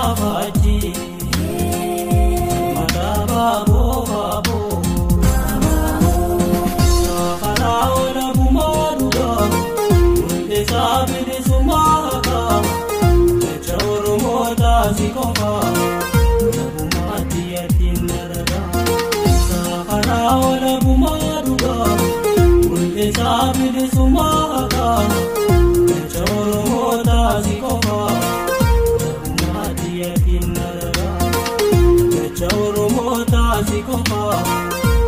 Yaafaji Mata baabo Karaa walabumaa dhugaa Hundeessaa bilisummaa haqaa Jecha Oromootaa si qofaa Walabumaatti yaatiin dalagaa Karaa walabumaa dhugaa Hundeessaa bilisummaa haqaa Jecha Oromootaa si qofaa Walabumaatti yaatiin dalagaa Jecha Oromootaa si qofaa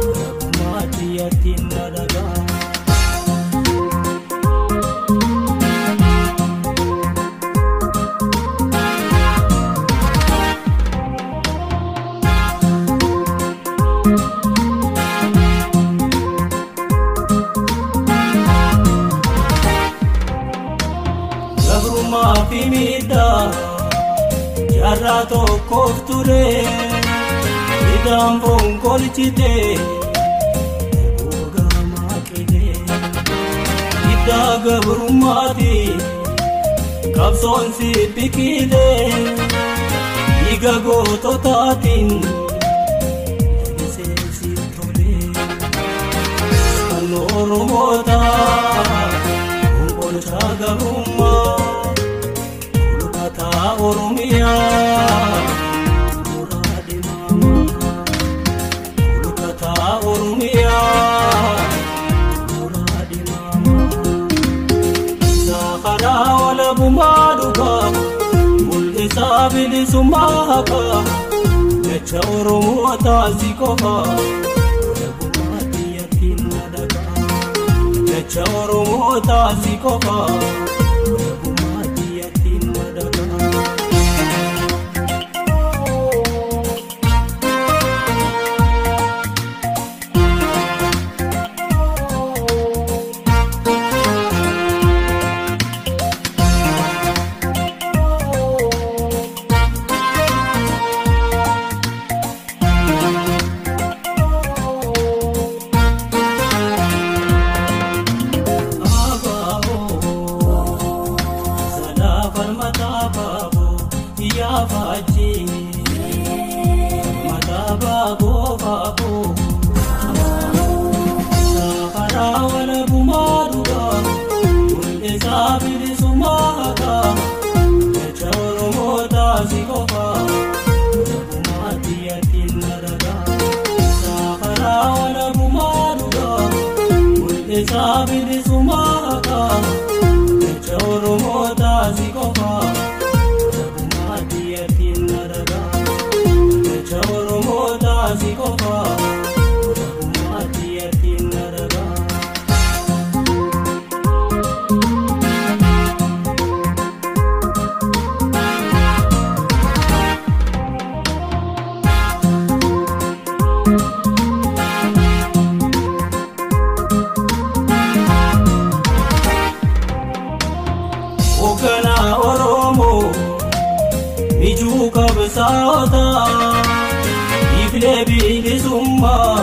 Walabumaatti yaatiin dalagaa. Gabrummaa fi miidhaa jaarraa tokkoof ture hidhaan foon kolchite eeboo qile hidhaa gabrummaati qabsoon si biqile dhiiga goototaatiin lalisee si tole kan Oromootaa Konkolchaa gabrummaa Kulkataa Oromiyaa Muraa deemamaa Kulkataa Oromiyaa Muraa deemamaa Sakaraa walabumaa dhugaa Mul'isaa bilisummaa haqaa Jecha Oromootaa si qofaa Walabumaatti yaatiin dalagaa Jecha Oromootaa si qofaa Walabumaatti yaatiin dalagaa. Yaafaji Mata baabo Karaa walabumaa dhugaa Hundeessaa bilisummaa haqaa Jecha Oromootaa si qofaa Walabumaatti yaatiin dalagaa Karaa walabumaa dhugaa Hundeessaa bilisummaa haqaa Jecha Oromootaa si qofaa Walabumaatti yaatiin dalagaa Jecha Oromootaa si qofaa Walabumaatti yaatiin dalagaa. Hoogganaa Oromoo mijuu qabsaa'otaa iflee bilisummaa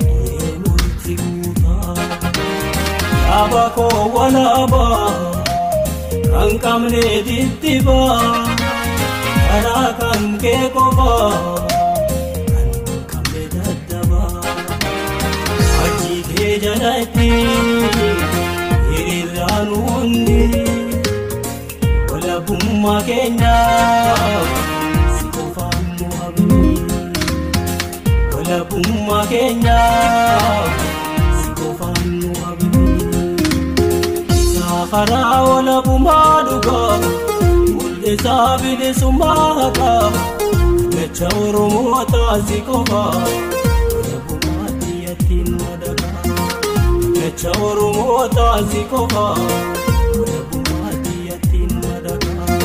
duree murtii guutaa dhaaba koo walaabaa kan qabne dittibaa karaa kan kee qofaa kan qabne daddabaa achi kee jalatti hiriiraan hundi walabummaa keenyaaf si qofaan nu abdi walabummaa keenyaaf si qofaan nu abdi Karaa walabummaa dhugaa Mul'isaa bilisummaa haqaa Jecha Oromootaa si qofaa Walabumaatti yaatiin dalagaa Jecha Oromootaa si qofaa Walabumaatti yaatiin dalagaa.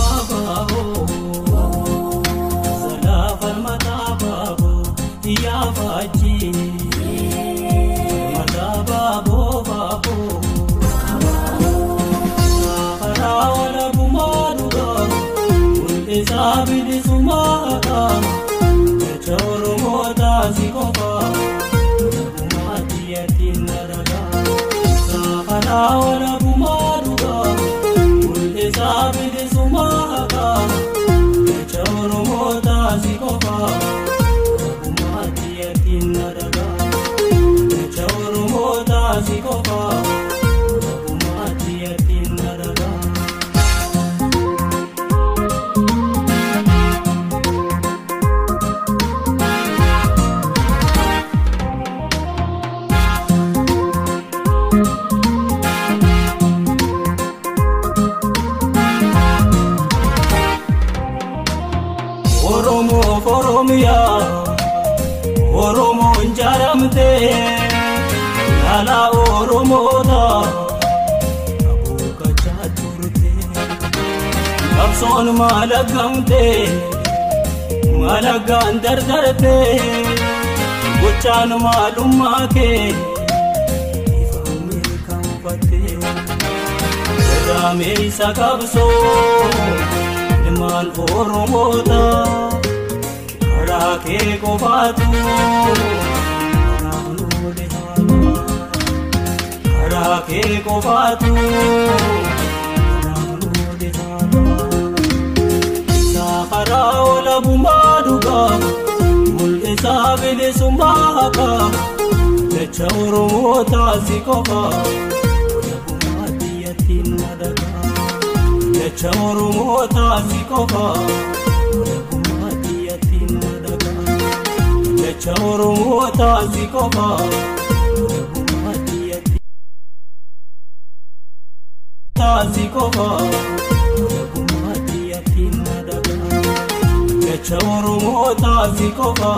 Abaaboo haqaa, jecha Oromootaa si qofa. Walabummaa biyyattiin na dhagaa. Karaa walabummaa dhugaa, mul'isaa bilisummaa haqaa, jecha Oromootaa si qofa. Walabummaa biyyattiin na dhagaa. Jecha Oromootaa si qofa. Walabummaa biyyattiin na dhagaa. Oromoof Oromiyaa, Oromoon jaaramtee, laalaa Oromoota abuukachaa turte. Qabsoon maalagamtee, maalagaan dardarte, gochaan maalummaa kee ifa mirkanfatte. Gadameessa qabsoo ilmaan Oromoota, karaa kee qofaatu karaaf nuule haala. Karaa kee qofaatu karaaf nuule haala. Isaa karaa walabummaa dhugaa, mul'isaa bilisummaa haqaa, jecha Oromootaa si qofa. Walabummaa biyyattiin na dhagaa. Jecha Oromootaa si qofa. Walabummaa biyyattiin na dhagaa. Jecha Oromootaa si qofa. Walabummaa biyyattiin si qofa. Walabummaa biyyattiin na dhagaa. Jecha Oromootaa si qofa.